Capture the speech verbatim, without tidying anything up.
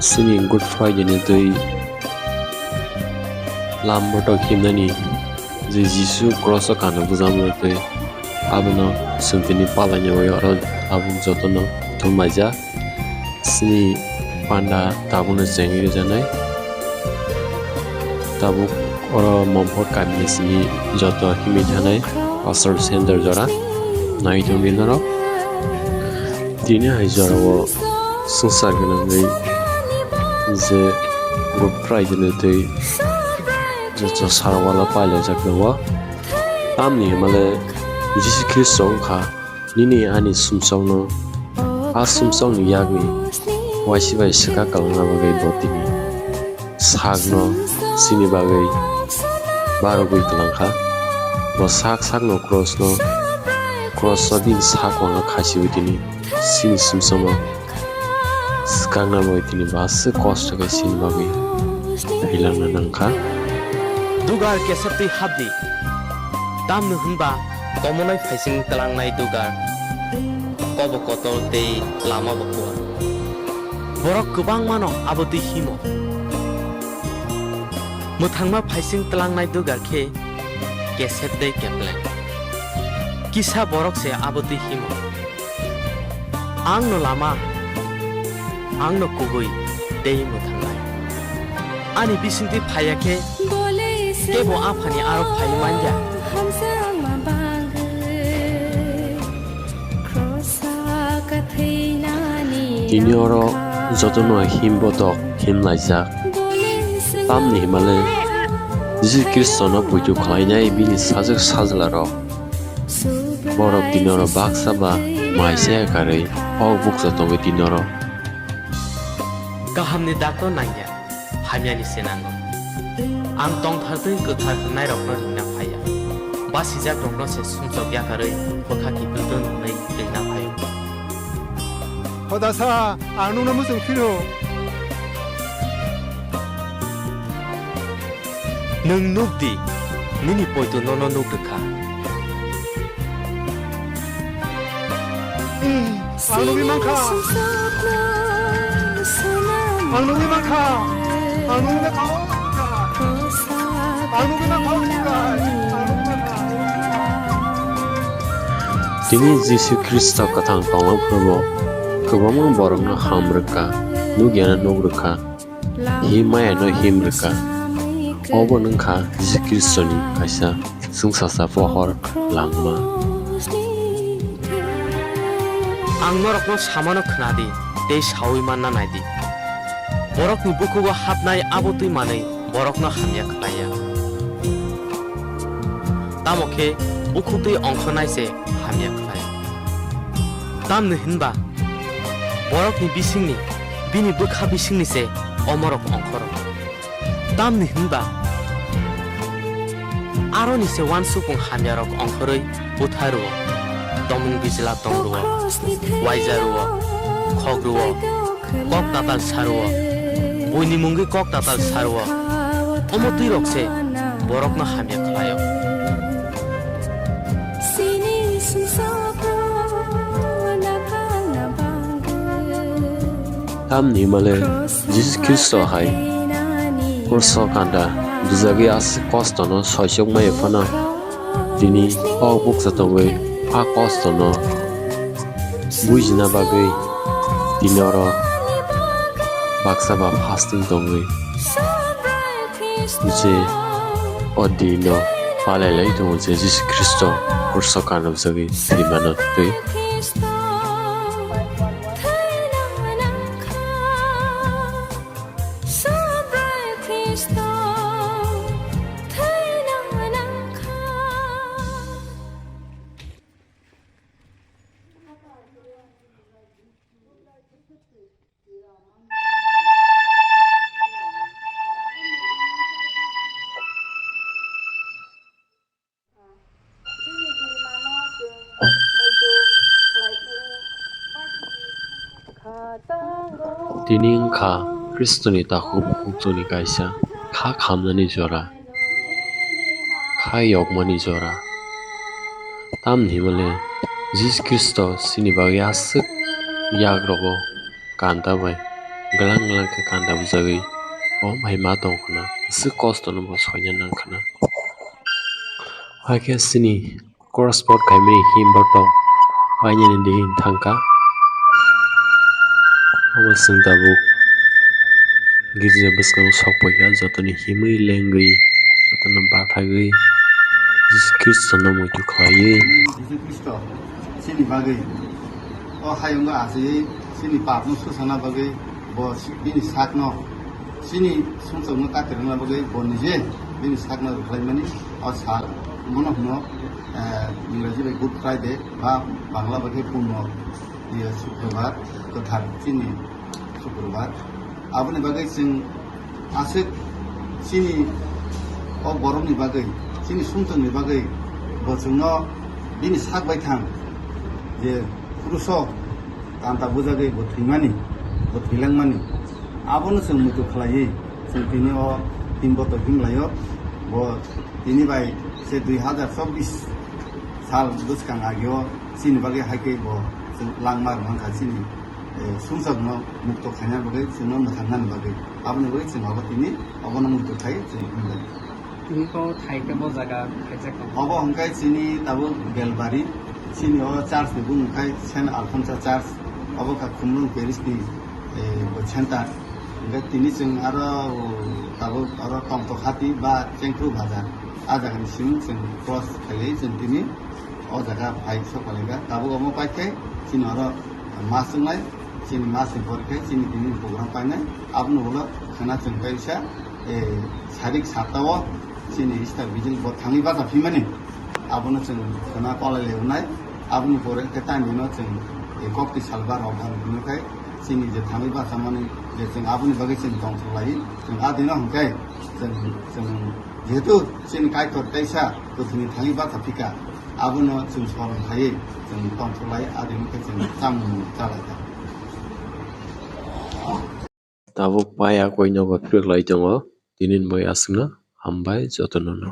Chini Good Friday ni twi lam botok himnani je Jisu cross o kano bwjamani twi abono chwng tini palaini oro tabuk jotono thum laijak. Chini panda tabukno chengwi rwjaknai. Tabuk oro Mompho kamini simi joto himwi thanai Pastor Center jora nai tongdi norok. Tini hai jorao swngchar gwnangwi je Good Friday ni twi joto sarwala pailaijak tongo. Tamni hwnmale Jisu Khristo wngkha nini ani sumsokno, a sumsokni yakni waisi bai swkak kwlwngna bagwi bo tini sakno chini bagwi barogwi kwlangkha. Bo sak sakno crossno, crosso bini sak wngno khasiwi tini chini sumsokno swkakna bagwi tini bo aswk kosto khe chini bagwi thwilangna nangkha. Dugar kesep twi hapdi. Tamno hwnba komonai phaising tlangnai dugar, kobo kotor tei lama bo kuar. Borok kwbangmano abo twi himo. Mwthangma phaising tlangnai dugar khe kesep tei kepleng. Kisa borok se abo twi himo. Ang no lama, ang no kubui tei mwthangnai. Ani bisingtwi phaiya khe kebo Aphani aro phaiwi manya. Tini oro jotono him botok him laijak. Tamni himale Jisu Khristono puitu khlainai bini sajwk sajlarok. Borok tini oro baksa ba mai se karwi o bukcha tongwi tini oro. Kahamni dakno nangya, hamyani se nango. Ang tongthar tei kwthar hwnairokno ringna phaiya. Basijakrokno se sumchok yakarwi bwkha kiphiltwng hwnwi ringna phaio. Hodasa, ang nungno muchung phiro. Nwng nuk di, nini poito nono nuk rwkha. Ang nugwi mankha. Ang nugwi mankha. Ang nugwi mankha. Ang nugwi mankha. Ang nugwi mankha. Tini Jisu Khristo kwthang tongma phuru bo kwbangma borokno ham rwkha, nukyano nuk rwkha. Him maya no him rwkha. Obo wngkha Jisu Khristoni kaisa chwngsasa pohor langma. Ang norokno samano khna di tei saui manna nai di. Borokni bukhugo hapnai abo twi manwi borokno hamya khlai ya. Tamo khe bukhuk twi ongkhornai se hamya khlai. Tamni hwnba borokni bisingni, bini bwkha bisingni se omorok ongkhoro. Tamni hwnba aroni se uansukmung hamyarok ongkhorwi butha rwo, tomung bijla tong rwo, uaija rwo, khok rwo, kok tatal sa rwo, buini mungwi kok tatal sa rwo, omo twirok se borokno hamya khlaio. Tamni hwnmale Jisu Khristo hai kurso kanda bujagwi aswk kostono soisok maya phano tini o bukcha tongwi a kostono bujina bagwi tini oro baksa ba fasting tongwi je o dino palai lai tongo je Jisu Khristo kurso kanda bujagwi thwimano twi. Tini wngkha Khristoni takhuk bukhuk chwngni kaisa kha khamnani jora, kha yokmani jora. Tamni hwnmale Jisu Khristo chini bagwi aswk yagrogo kanta bai glang glang khe kanda bujagwi o mai ma tong khna, aswk kosto no bo soina nang khna. Hakhe chini cross pot khaimani him bo tong painani dihing thangkha. Omo chwng tabuk girja bwskango sok paikha, jotoni himwi lengwi, jotono bathagwi Jisu Khristono muitu khlaiwi. Jisu Khristo chini bagwi o hayungo achaiwi chini papno susana bagwi bo bini sakno, chini sumsokno katirwna bagwi bo nije bini sakno rwkhlaimani o sal, bono hwno, eh, Ingraji bai Good Friday ba Bangla bai khe Punno, iye Sukrobar, kwthar chini Sukrobar. Aboni bagwi chwng aswk chini o borokni bagwi, chini sumsokni bagwi bo chwngno bini sak bai thang je kruso kanta bujagwi bo thwimani, bo thwilangmani. Abono chwng muitu khlaiwi chwng tini o tin botor himlaio. Bo tini bai se dui hazar chobbish sal bwskang ageo chini bagwi hai khe bo chwng langma rwmang kha chini, eh, sumsokno mukto khaina bagwi, chwngno mwthangnani bagwi. Aboni bagwi chwng abo tini obono muitu khai chwng himlai. Tini kok thai khe bo jaga khaijak tong. Obo hwnkhe chini tabuk Belbari, chini o church ni bumung khai Saint Alphonsa Church, obo kha Khumlung Parish ni, eh, bo center. Hwnkhe tini chwng aro tabuk aro Tongtokhati ba Chengkru Bazar, a jaga ni simi chwng cross khailai chwng tini o jaga phai sok palaikha. Tabuk omo paikhe chini oro mas wngnai, chini mas ni pore khe chini tini program painai. Aboni ulo khwna chwng kaisa, eh, sarik satta o chini Easter Vigil bo thangwi bacha phimani, abono chwng khwna palai lai wnai. Aboni pore khe tamni no chwng, eh, kokti salbar rok bang phino khai chini je thangwi bachamani je chwng aboni bagwi chwng tongthok lai chwng adino hwnkhe chwng, chwng jehetu chini Kaitor kaisa kwthwini thangwi bacha phika, abono chwng soron khaiwi chwng tongthok lai adino khe chwng chamung chalai kha. Tabuk paya koi nogo phirok lai tongo, tini ni bai aswkno hambai jotono no.